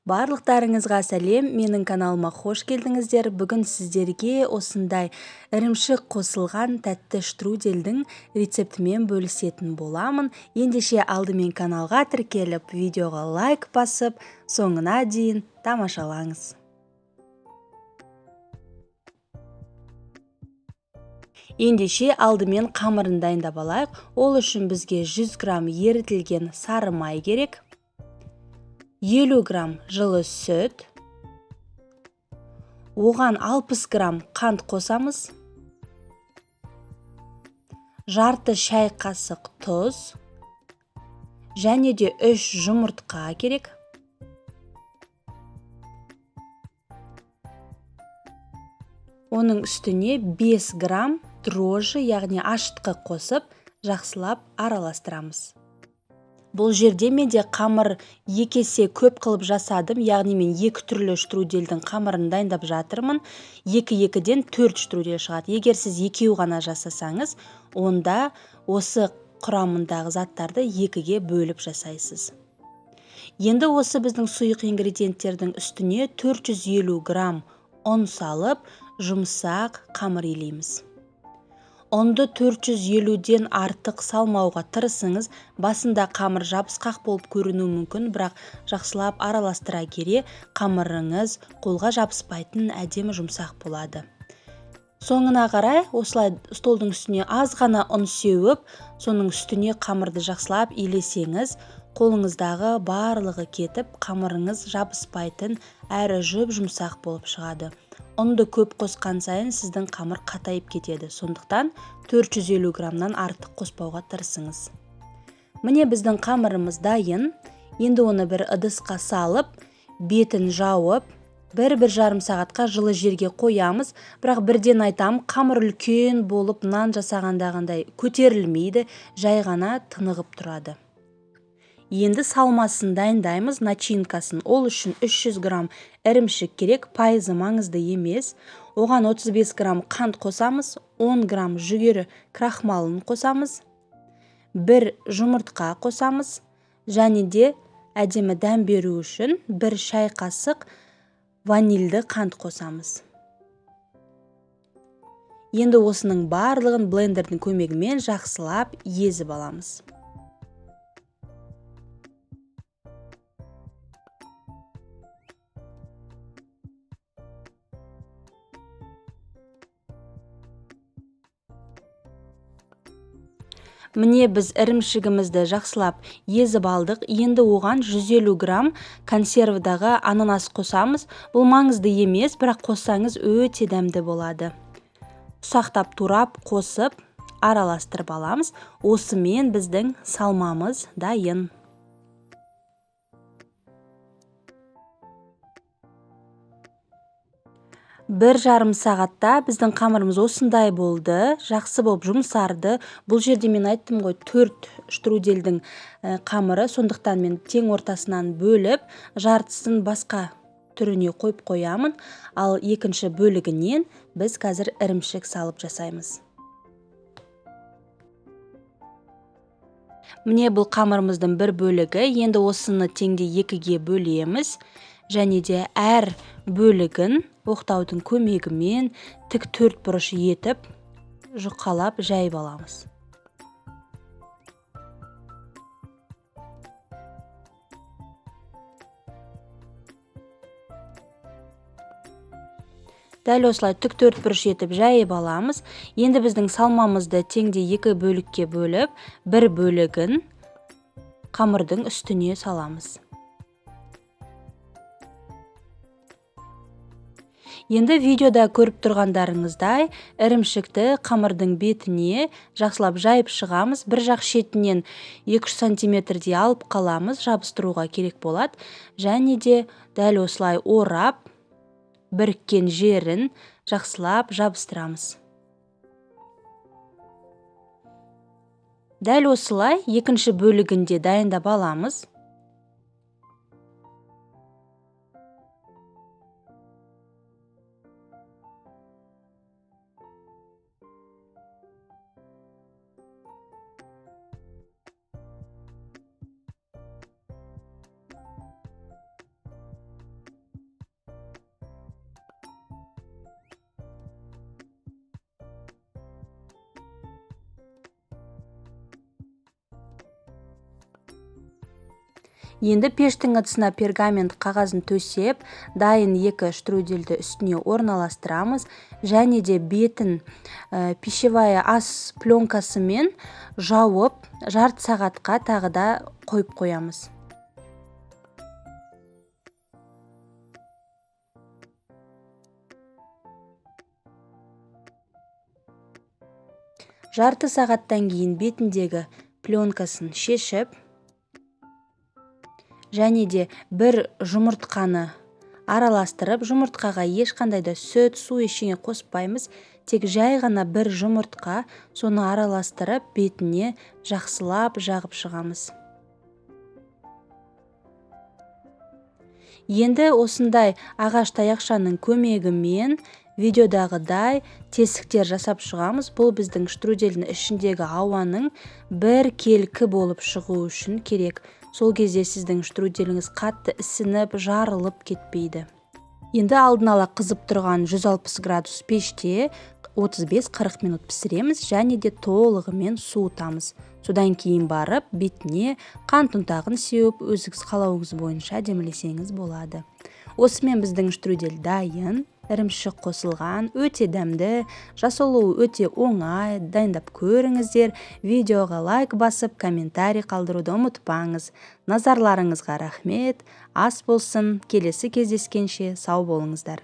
Барлықтарыңызға сәлем, менің каналыма қош келдіңіздер. Бүгін сіздерге осындай ірімшік қосылған тәтті штрудельдің рецептімен бөлісетін боламын. Ендеше алдымен каналға тіркеліп, видеоға лайк басып, соңына дейін тамашалаңыз. Ендеше алдымен қамырын дайындап алайық. Ол үшін бізге 100 грамм ерітілген сары май керек. 50 грамм жылы сүт, оған 60 грамм қант қосамыз, жарты шай қасық тұз, және де 3 жұмыртқа керек. Оның үстіне 5 грамм дрожжи, яғни ашытқы қосып, жақсылап араластырамыз. Бұл жерде менде қамыр екі есе көп қылып жасадым, яғни мен екі түрлі штрудельдің қамырын дайындап жатырмын. Екі-екіден 4 штрудель шығады. Егер сіз екеу ғана жасасаңыз, онда осы құрамындағы заттарды екіге бөліп жасайсыз. Енді осы біздің сұйық ингредиенттердің үстіне 450 грамм ұн салып, жұмсақ қамыр илейміз. Ұнды 450-ден артық салмауға тырысыңыз. Басында қамыр жабысқақ болып көрінуі мүмкін, бірақ жақсылап араластыра келе қамырыңыз қолға жабыспайтын әдемі жұмсақ болады. Соңына қарай осылай столдың үстіне аз ғана ұн сеуіп, соның үстіне қамырды жақсылап илесеңіз, қолыңыздағы барлығы кетіп, қамырыңыз жабыспайтын әрі жұп-жұмсақ болып шығады. Ұнды көп қосқан сайын сіздің қамыр қатайып кетеді. Сондықтан 450 граммнан артық қоспауға тырысыңыз. Міне біздің қамырымыз дайын. Енді оны бір ыдысқа салып, бетін жауып, бір-бір жарым сағатқа жылы жерге қоямыз. Бірақ бірден айтам, қамыр үлкен болып нан жасағандағындай көтерілмейді, жай ғана тынығып тұрады. Енді салмасын дайындаймыз, начинкасын. Ол үшін 300 грамм ірімшік керек, пайызы маңызды емес. Оған 35 грамм қант қосамыз, 10 грамм жүгері крахмалын қосамыз, 1 жұмыртқа қосамыз, және де әдемі дәм беру үшін 1 шай қасық ванильді қант қосамыз. Енді осының барлығын блендердің көмегімен жақсылап езіп аламыз. Міне біз ірімшігімізді жақсылап езіп алдық. Енді оған 150 грамм консервідағы ананас қосамыз. Бұл маңызды емес, бірақ қоссаңыз өте дәмді болады. Ұсақтап турап қосып араластырып аламыз. Осымен біздің салмамыз дайын. Бір жарым сағатта біздің қамырымыз осындай болды, жақсы болып жұмсарды. Бұл жерде мен айттым ғой, 4 штрудельдің қамыры, сондықтан мен тең ортасынан бөліп, жартысын басқа түріне қойып қоямын. Ал екінші бөлігінен біз қазір ірімшік салып жасаймыз. Міне бұл қамырымыздың бір бөлігі. Енді осыны теңде екіге бөлеміз. Және де әр бөлігін оқтаудың көмегімен тік төрт бұрыш етіп жұқалап жайып аламыз. Дәл осылай тік төрт бұрыш етіп жайып аламыз. Енді біздің салмамызды теңде екі бөлікке бөліп, бір бөлігін қамырдың үстіне саламыз. Енді видеода көріп тұрғандарыңыздай, ірімшікті қамырдың бетіне жақсылап жайып шығамыз. Бір жақ шетінен екі-үш сантиметрдей алып қаламыз, жабыстыруға керек болады. Және де дәл осылай орап, біріккен жерін жақсылап жабыстырамыз. Дәл осылай екінші бөлігін де дайындап аламыз. Енді пештің ыдысына пергамент қағазын төсеп, дайын 2 штрудельді үстіне орналастырамыз және де бетін пищевая ас пленкасымен жауып, жарты сағатқа тағы да қойып қоямыз. Жарты сағаттан кейін бетіндегі пленкасын шешіп, және де бір жұмыртқаны араластырып, жұмыртқаға ешқандай да сүт, су ештеңе қоспаймыз, тек жай ғана бір жұмыртқа, соны араластырып, бетіне жақсылап жағып шығамыз. Енді осындай ағаш таяқшаның көмегімен видеодағыдай тесіктер жасап шығамыз. Бұл біздің штрудельдің ішіндегі ауаның бір келкі болып шығу үшін керек. Сол кезде сіздің штруделіңіз қатты ісініп, жарылып кетпейді. Енді алдын ала қызып тұрған 160 градус пеште 35-40 минут пісіреміз және де толығымен суытамыз. Содан кейін барып бетіне қант ұнтағын сеуіп, өзіңіз қалауыңыз бойынша әдемілесеңіз болады. Осымен біздің штрудель дайын, ірімшік қосылған, өте дәмді, жасалуы өте оңай, дайындап көріңіздер. Видеоға лайк басып, комментарий қалдыруды ұмытпаңыз. Назарларыңызға рахмет, ас болсын, келесі кездескенше сау болыңыздар.